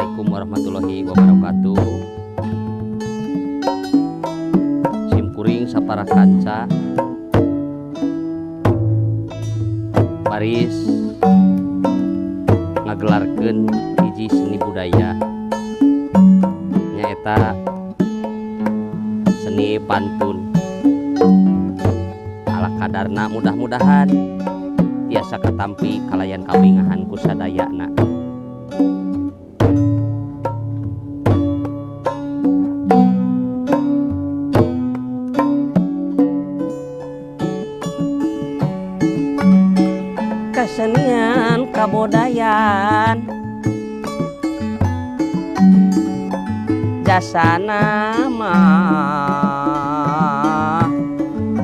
Assalamualaikum warahmatullahi wabarakatuh. Simkuring sapara kanca baris ngagelarkeun hiji seni budaya nyaeta seni pantun. Ala kadarna mudah-mudahan tiasa katampi kalayan kabingahan ku sadayana. Kesenian kabudayan jasa nama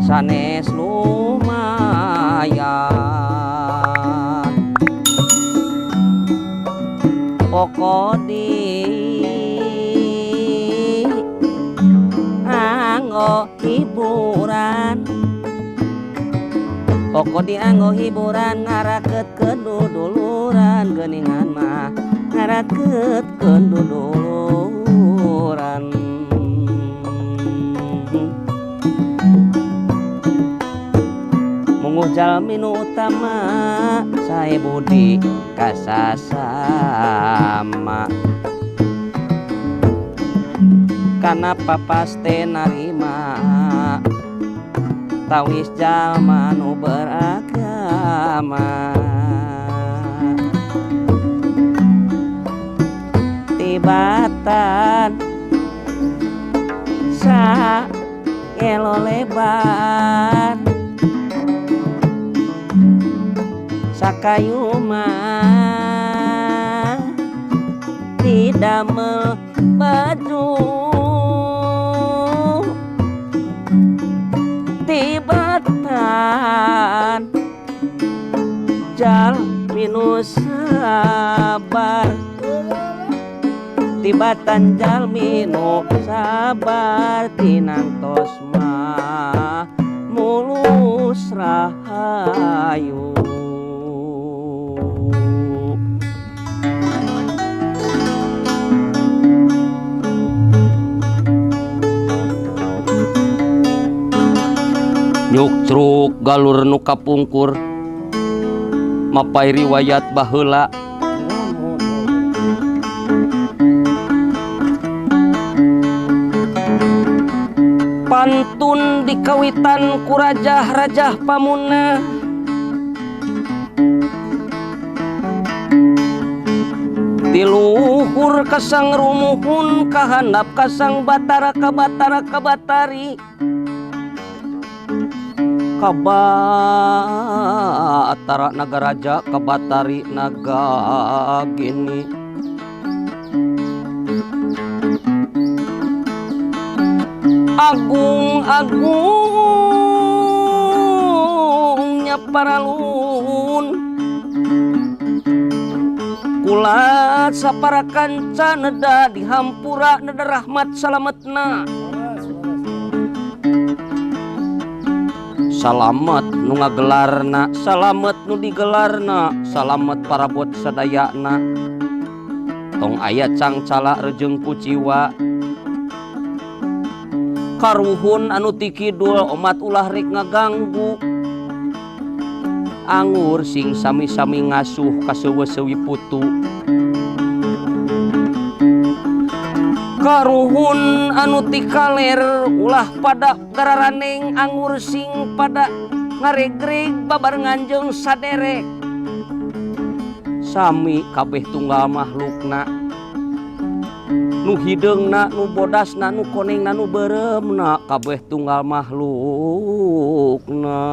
sanes lumayan, pokok di anggo hiburan, pokok dianggo hiburan ngaraket keduduluran geuningan mah ngaraket keduduluran. Munguh jalmi nu utama sae budi kasasama, kana papaste narima tawis jalma nu beragama. Tibatan sa elo lebar sakayu mah didamel baju, tibatan jalmi nu sabar, tibatan jalmi nu sabar tinantos mah mulus rahayu. Nyukcruk galur nu kapungkur mapai riwayat baheula, pantun dikawitan ku rajah-rajah pamuna, tiluhur kasang rumuhun kahandap kasang batara kabatara kabatari kabatara nagaraja kabatari naga gini. Agung-agungnya paralun kulat sapara kanca neda dihampura neda rahmat salametna. Salamet nu ngagelarna, salamet nu digelarna, salamet parabot sadayana. Tong aya cangcala rejeng kuciwa, karuhun anu ti kidul omat ulah rek ngaganggu. Angur sing sami-sami ngasuh kaseuweuseuwi putu. Karuhun anu ti kaler ulah pada gararaneng, angur sing pada ngaregreg babarengan jeung saderek. Sami kabeh tunggal makhlukna, nu hideungna, nu bodasna, nu konengna, nu beureumna, kabeh tunggal makhlukna.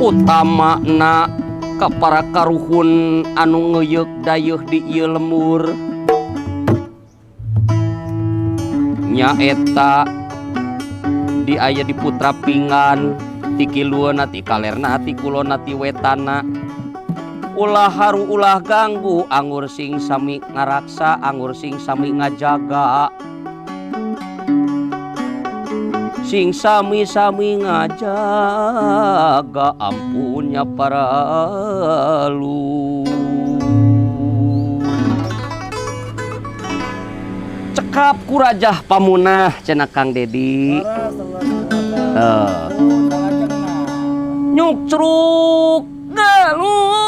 Utamana ka para karuhun anu ngeuyeuk dayeuh di ieu lembur nyaeta di aya di Putra Pingan, ti kilueuna, ti kalerna, ti kulona, ti wetana. Ulah haru ulah ganggu, angur sing sami ngaraksa, angur sing sami ngajaga. Sing sami-sami ngajaga ampunnya paralu. Cekap kurajah pamunah cenah Kang Dedi. Nyukcruk galur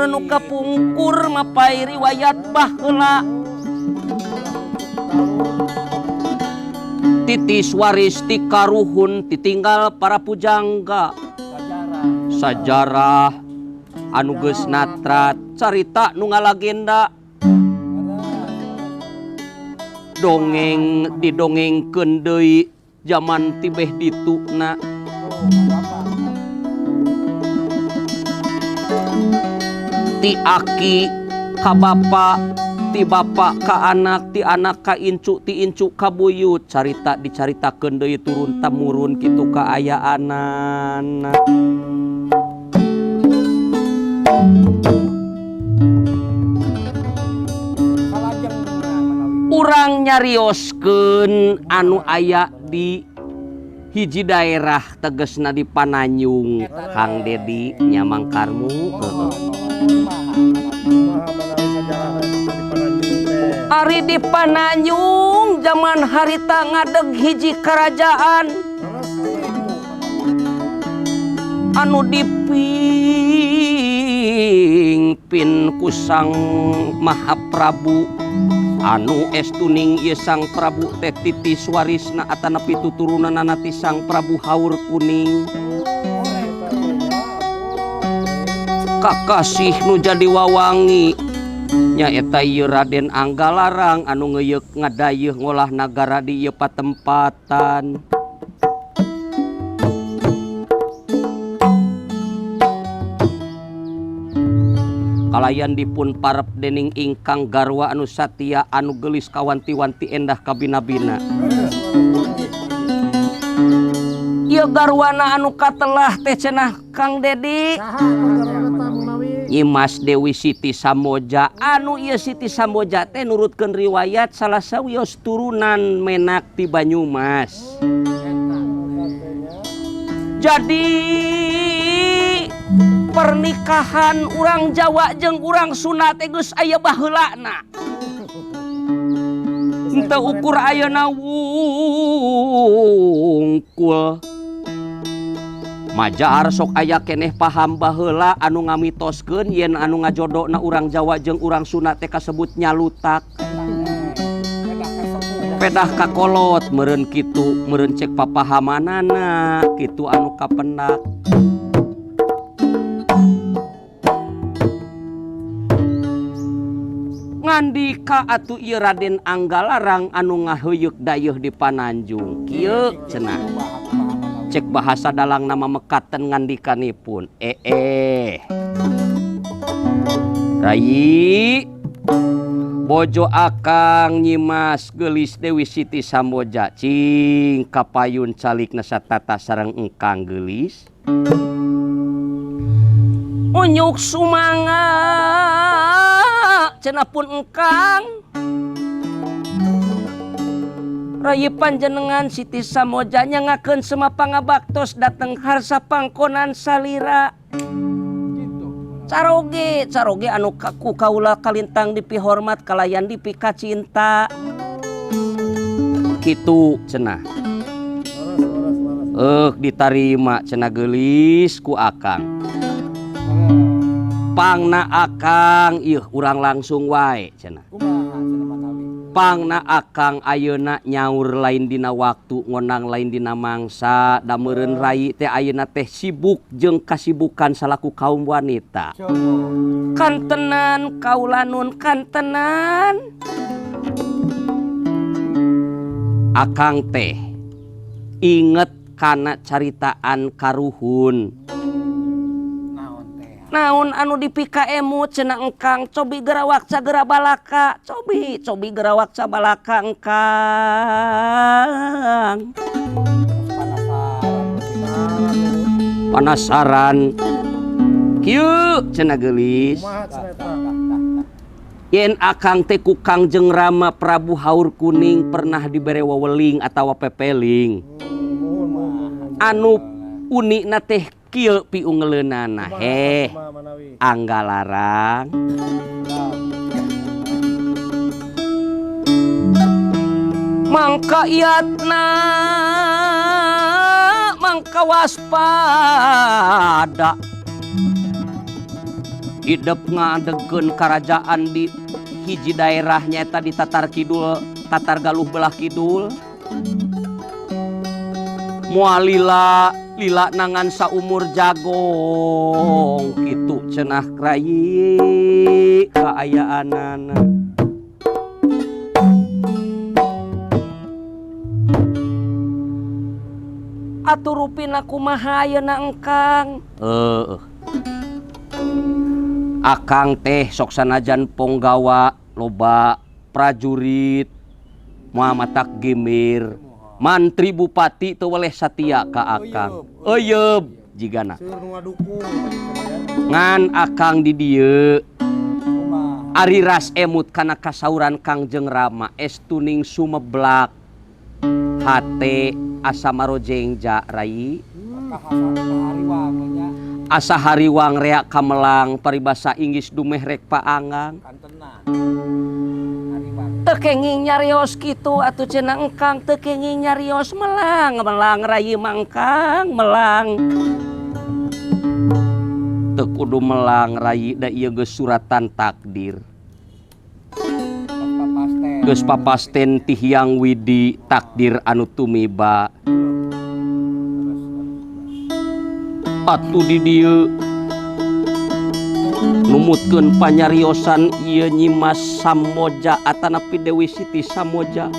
nu kapungkur mapai riwayat baheula. Titis waris ti karuhun titinggal para pujangga. Sajarah anu geus natrat carita nu ngalagenda. Dongeng didongengkeun deui jaman tibeh dituna. Ti aki ka bapa, ti bapa ka anak, ti anak ka incu, ti incu ka buyut. Carita dicaritakeun deui turun temurun kitu kaayaanana. Urang nyarioskeun anu aya di hiji daerah tegesna di Pananjung Kang Dedi nyamang karmu. Ari di Pananjung zaman harita ngadeg hiji kerajaan anu dipimpin ku Sang Mahaprabu anu estuning ieu Sang Prabu teh titis warisna atanapi tuturunanana ti Sang Prabu Haur Kuning. Kakasih nu jadi wawangi nyaeta ieu Raden Anggalarang anu ngeuyeuk ngadayeuh ngolah nagara di ieu patempatan. Kalayan dipun parep dening ingkang garwa anu satia anu geulis kawanti-wanti endah kabina-bina. Ieu garwana anu katelah teh cenah Kang Dedi. Nyimas Dewi Siti Samboja anu ieu Siti Samboja teh nurutkeun riwayat salah sawios turunan menak ti Banyumas. Jadi pernikahan urang Jawa jeung urang Sunda teh geus aya baheulana. Henteu ukur ayeuna wungkul. Majar sok aya keneh paham baheula anu ngamitoskeun yen anu ngajodona urang Jawa jeung urang Sunda teh kasebut nyalutak. Pedah kakolot meureun kitu, meureun cek papahamanana kitu anu kapendak. Ngandika atuh ieu Raden Anggalarang anu ngaheuyeuk dayeuh di Pananjung. Kieu cenah. Cek bahasa dalang nama mekaten ngandikanipun. Rai bojo akang Nyimas geulis Dewi Siti Samboja cing kapayun calikna satata sareng engkang geulis. Unyuk sumanga cenah pun engkang. Rayi panjenengan Siti Samboja nyangakeun sema pangabaktos dateng harsa pangkonan salira. Caroge, caroge anu ku kaula kalintang dipihormat kalayan dipikacinta. Kitu cenah. Ditarima cenah geulis ku akang. Pangna akang ieu urang langsung wae cenah. Pangna akang ayeuna nyaur lain dina waktu ngonang lain dina mangsa da meureun rai teh ayeuna teh sibuk jeung kasibukan salaku kaum wanita. Kantenan kaula nun kantenan. Akang teh inget kana caritaan karuhun. Naon anu dipika emut cenah engkang cobi gerawak cagera balaka cobi cobi gerawak cabalaka engkang. Panasaran kieu cenah geulis. Yen akang teh ku Kangjeng Rama Prabu Haur Kuning pernah dibere weweling atawa pepeling. Anu unikna teh kieu piungeleunana heh Anggalarang. Mangka iatna mangka waspada. Hidup ngadegkeun karajaan di hiji daerah nyaeta di Tatar Kidul, Tatar Galuh belah kidul. Moal lila lila nangan saumur jagong kitu cenah rai kaayaanana. Atuh rupina kumaha ayeuna engkang? Heueuh. Akang teh sok sanajan ponggawa loba prajurit moal matak gemir mantri bupati teu weleh satia ka akang. Euyeub jigana. Ngan akang di dieu ari ras emut kana kasauran Kangjeng Rama estuning sumeblak hate asa marojengja rai. Asa hariwang reak kamelang paribasa Inggris dumeh rek paangang. Teu kenging nyarios kitu atuh cenah engkang teu kenging nyarios melang melang rai mangkang melang. Teu kudu melang rai da ieu geus suratan takdir. Geus papasten ti Hyang Widi takdir anu tumiba. Atuh di dieu numutkeun panyariosan ieu Nyimas Samboja atanapi Dewi Siti Samboja.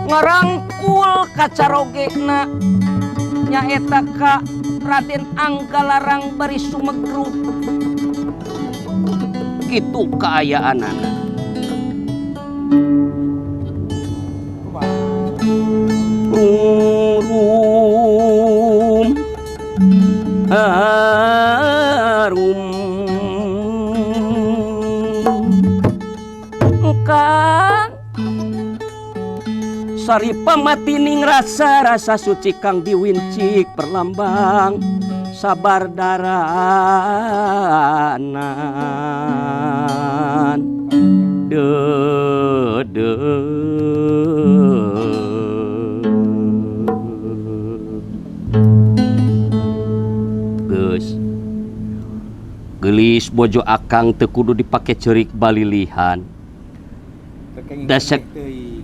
Ngarangkul kacarogena nyaeta ka Raden Anggalarang bari sumegruk. Kitu kaayaanana. Rum harum kang sari pamatining rasa rasa suci kang diwincik perlambang sabar daranan de de. Gelis bojo akang teu kudu dipake ceurik balilihan.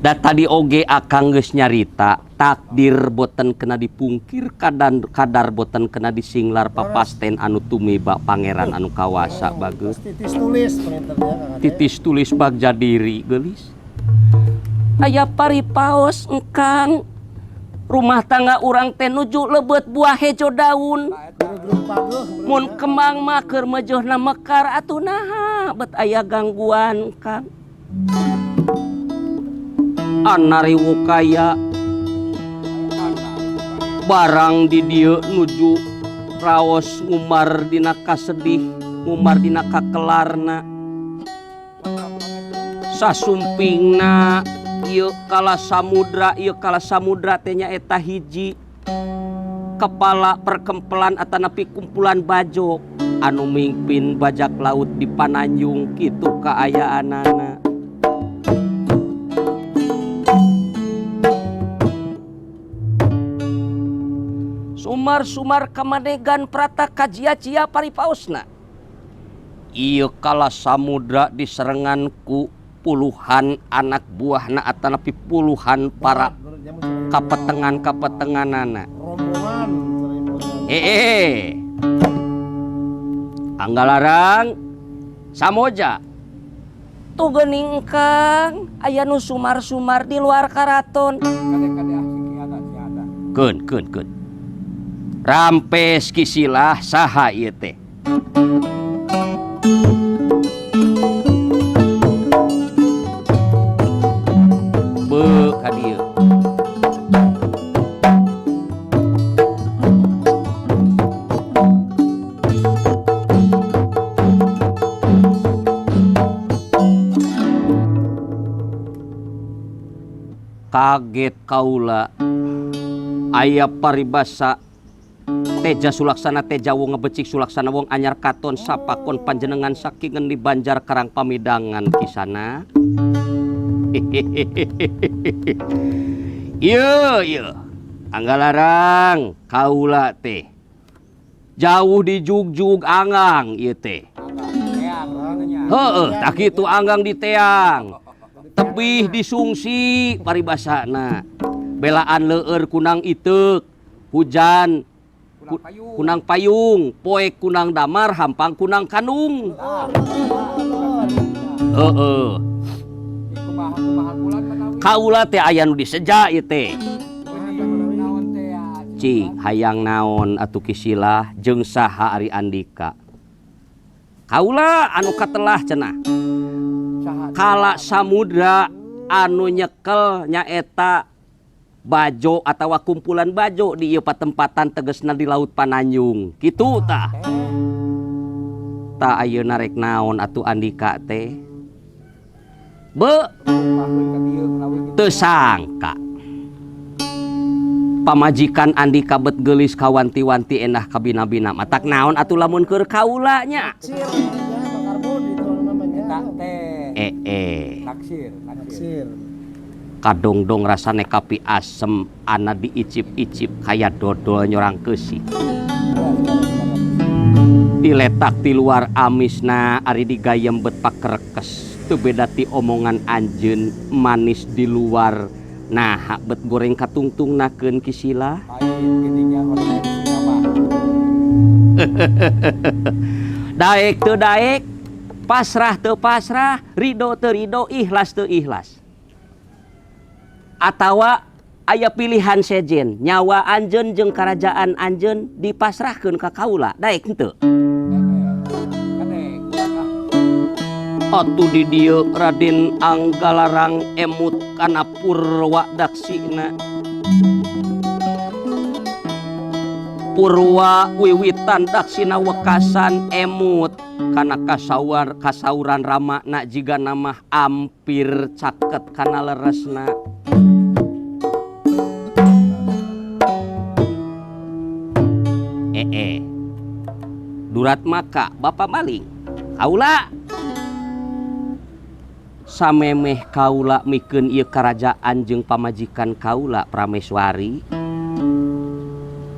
Da tadi oge akang geus nyarita takdir boten kena dipungkir kadar boten kena disinglar papasten anu tumiba pangeran anu kawasa bagus. Titis tulis titis tulis bagja diri gelis. Aya paripaos engkang rumah tangga urang teh nuju lebet buah hejo daun. Mun kembang mah keur mejohna mekar atuh naha bet aya gangguan kang. Anariwu kaya barang di dieu nuju raos ngumar dina kasedih ngumar dina kakelarna. Sasumpingna ieu kala samudra teh nyaeta hiji kepala perkempelan atanapi kumpulan bajok anu mimpin bajak laut di Pananjung kitu kaayaanana. Sumar-sumar kamadegan prata kajia-cia paripaosna. Ieu kala samudra diserengan ku puluhan anak buahna atanapi puluhan para kapetengan-kapetenganana. Anggalarang Samoja tuh geuning kang aya nu sumar-sumar di luar karaton. Keun keun keun. Rampes kisilah saha ieu teh. Be ka dieu. Kaget kaula. Aya paribasa Teja Sulaksana Teja wong ngebecik Sulaksana wong anyar katon sapakon panjenengan saking ngendi Banjar Karang Pamidangan kisana. Ieu ieu Anggalarang kaula teh jauh di jugjug anggang ieu teh. Heeh, tak kitu anggang di teang. Tebih disungsi paribasana. Belaan leueur kunang iteuk, hujan kunang payung, poek kunang damar, hampang kunang kanung. Heeh. Kaula teh aya nu diseja ieu teh. Cing hayang naon atuh Kisilah jeung saha ari Andika. Kaula anu katelah cenah. Kala samudra anu nyekel nyaeta bajo atawa kumpulan bajo di ieu patempatan tegesna di Laut Pananjung. Kitu tah. Tah ayeuna rek naon atuh Andika teh? Be teu sangka. Pamajikan Andika bet geulis kawanti-wanti endah kabina-bina. Matak naon atuh lamun keur kaula nya. Naksir. Kadongdong rasane kapi asem ana diicip-icip kaya dodol nyorang keusik. Diletak di luar amisna ari digayem bet pakerekes. Teu beda ti omongan anjeun manis di luar. Nah, bet goreng katungtungnakeun Kisilah. Daek teu daek, pasrah teu pasrah, ridho teu ridho, ikhlas teu ikhlas. Atawa aya pilihan sejen, nyawa anjeun jeung karajaan anjeun dipasrahkeun ka kaula, daek henteu. Atuh di dieu Raden Anggalarang emut kana Purwa Daksina. Purwa wiwitan Daksina wekasan emut kana kasawar kasauran ramana jiga namah ampir caket kana leresna. Durat maka Bapak maling. Kaula samemeh kaula mikeun ieu karajaan jeung pamajikan kaula Prameswari.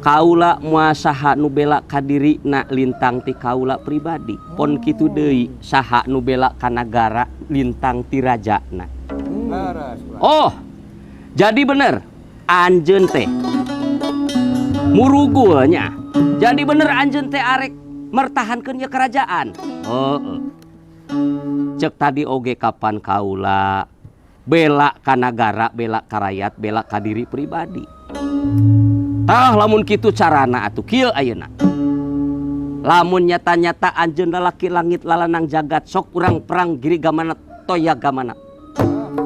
Kaula moal saha nu bela ka dirina lintang ti kaula pribadi. Pon kitu deui saha nu bela ka nagara lintang ti rajana. Oh, jadi bener anjeun teh murugulnya. Jadi bener anjeun teh arek mertahankeun ieu kerajaan. Heeh. Cek tadi oge kapan kaula bela ka nagara, bela ka rakyat, bela ka diri pribadi. Tah lamun kitu carana atuh kieu ayeuna. Lamun nyata-nyata anjeun lalaki langit lalanang jagat sok urang perang giri gamana toya gamana.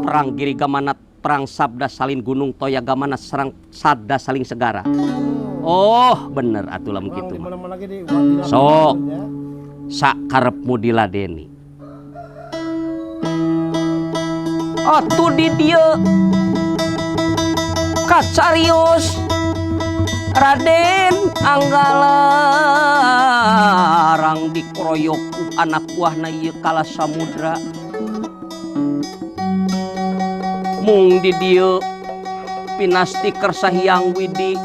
Perang giri gamana perang sabda salin gunung toya gamana serang sabda saling segara. Oh bener atuh lamun kitu mah. Sok sakarepmu diladeni. Atuh di dieu kacarios Raden Anggalarang dikeroyok ku anak buahna ieu Kala Samudra. Mung di dieu pinasti Kersa Hyang Widi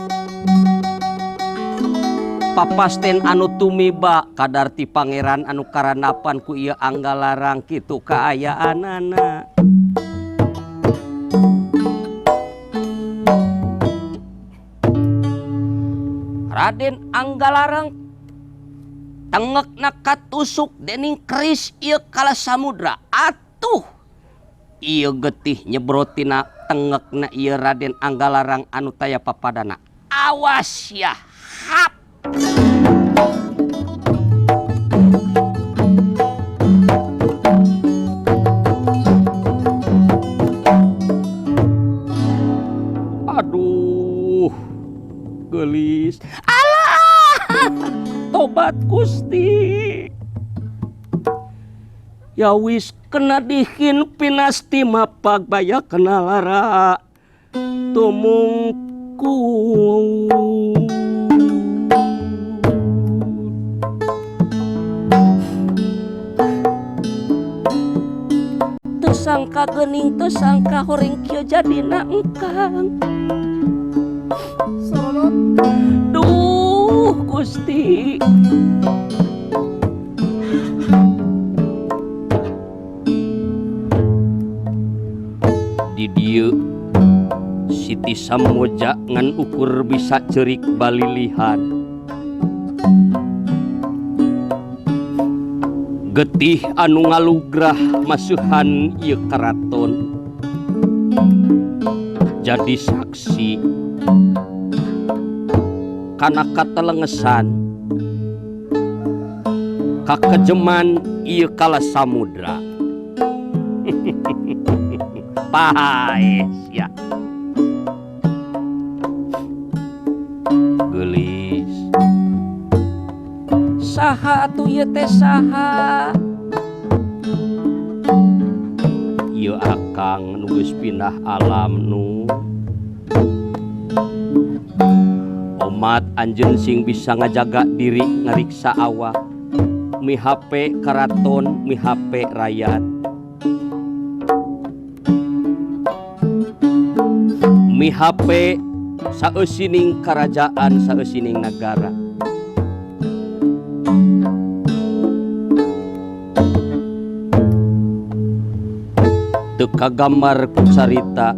papasten anu tumiba kadar ti pangeran anu karanapan ku ieu Anggalarang kitu kaayaanana. Raden Anggalarang tengekna katusuk dening keris ieu Kala Samudra. Atuh ieu getih nyebrotina tengekna ieu Raden Anggalarang anu taya papadana. Awas ya hap. Aduh, gelis. Alah, tobat Gusti. Ya wis kena dihin pinasti mapag baya kena lara. Tumungkul. Teu sangka geuning, teu sangka horeng kieu jadina engkang. Duh Gusti. Di dieu Siti Samboja ngan ukur bisa ceurik balilihan. Getih anu ngalugrah masuhan ieu karaton. Jadi saksi kana katelengesan kakejeman ieu kala samudra. Paes ya. Geulis. Saha atuh ieu teh saha? Ieu akang nu geus pindah alam nu. Omat anjeun sing bisa ngajaga diri ngariksa awak. Mihape karaton, mihape rayat. Mihape saeusining karajaan, saeusining nagara. Teu kagambar ku carita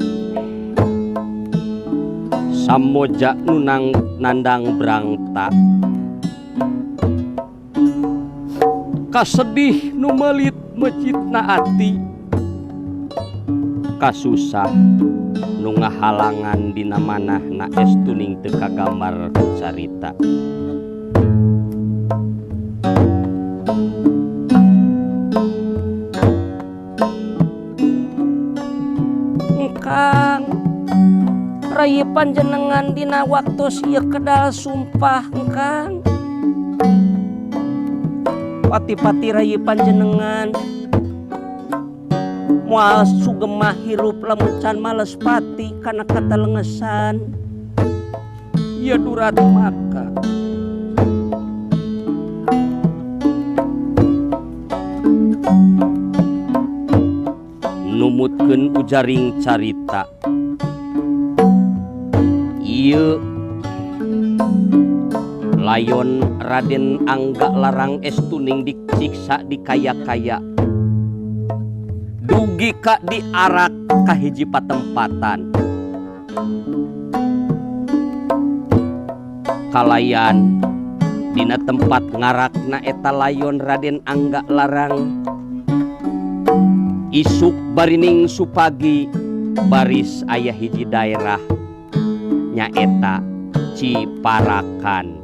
Samboja nu nandang brangta. Kasedih nu meulit meucitna ati. Kasusah nu ngahalangan dina manahna estuning teu kagambar ku carita. Engkang rai panjenengan dina waktos ieu kedal sumpah engkang. Pati-pati rai panjenengan moal sugemah hirup lamun can males pati kana katalengesan ieu durat maka. Numutkeun ujaring carita ieu layon Raden Angga Larang estuning disiksa dikaya-kaya dugi ka diarak ka hiji patempatan. Kalayan dina tempat ngarakna eta layon Raden Angga Larang isuk barining supagi baris aya hiji daerah nyaeta Ciparakan.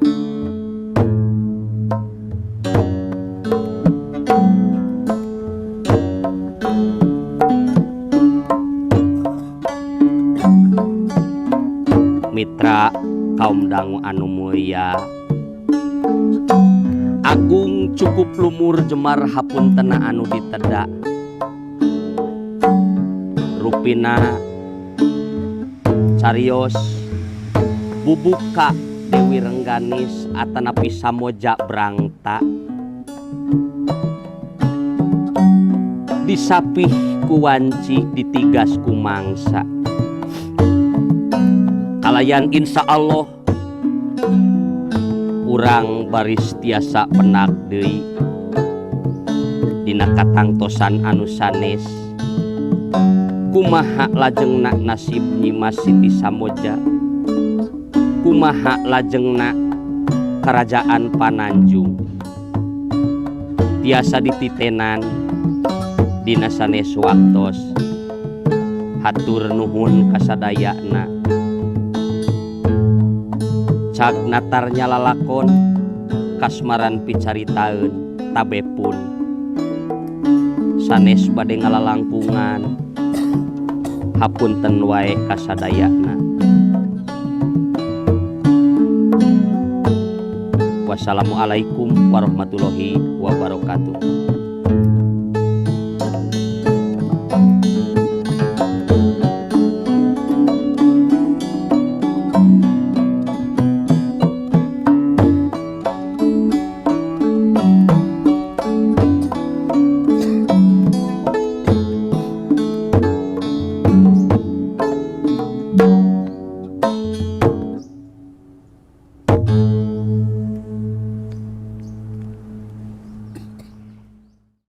Mitra kaum dangu anu mulia, agung cukup lumur jemar hapuntena anu ditedak. Rupina carios bubuka Dewi Rengganis atanapi Samoja Brangta disapih ku wanci ditigas ku mangsa. Kalayan insya Allah urang baris tiasa penak deui dina katangtosan anu sanes. Kumaha lajengna nasib Nyimas Siti Samboja, kumaha lajengna kerajaan Pananjung tiasa dititenan dina sanes waktos. Hatur nuhun kasadayana. Cag natarnya lalakon kasmaran picaritaeun tabe pun sanes bade ngalalangkungan. Hapunten wae kasadayana. Wassalamualaikum warahmatullahi wabarakatuh.